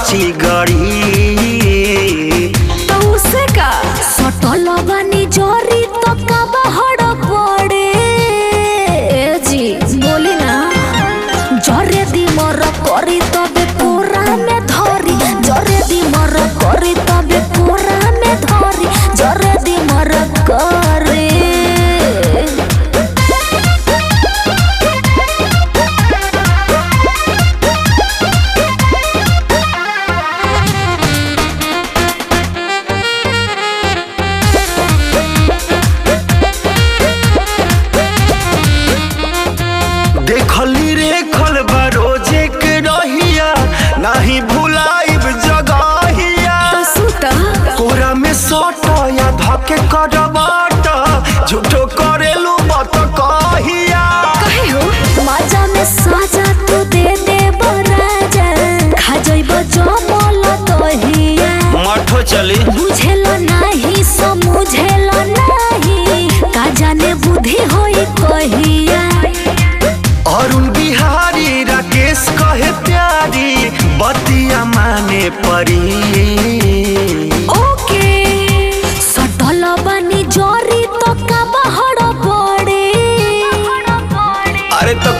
कची गड़ी। तो उसे का सटल बानी जरी तो का बहड़ पड़े। ए जी बोली ना, जरे दी मर करी तबे कोरा में धरी, जरे दी मर करी तबे कोरा में धरी, जरे दी मर करे। देखली रे खल रोजे के रहिया, नाही भुलाइब जगहिया। तो सुता कोरा में सोट या धके करबाट, झूठो करेलू बत कहिया। कहे हो मजा में साजा तू दे दे राजा, खा जइब जमल दहिया। मठो चली बुझेल नाही समझेल नाही, का जाने बुद्धि होई कहिया। अरुण बिहारी राकेश कहे प्यारी, बतिया माने परी। ओके सटल बानी जरी तो का बहड़ पड़े। अरे तो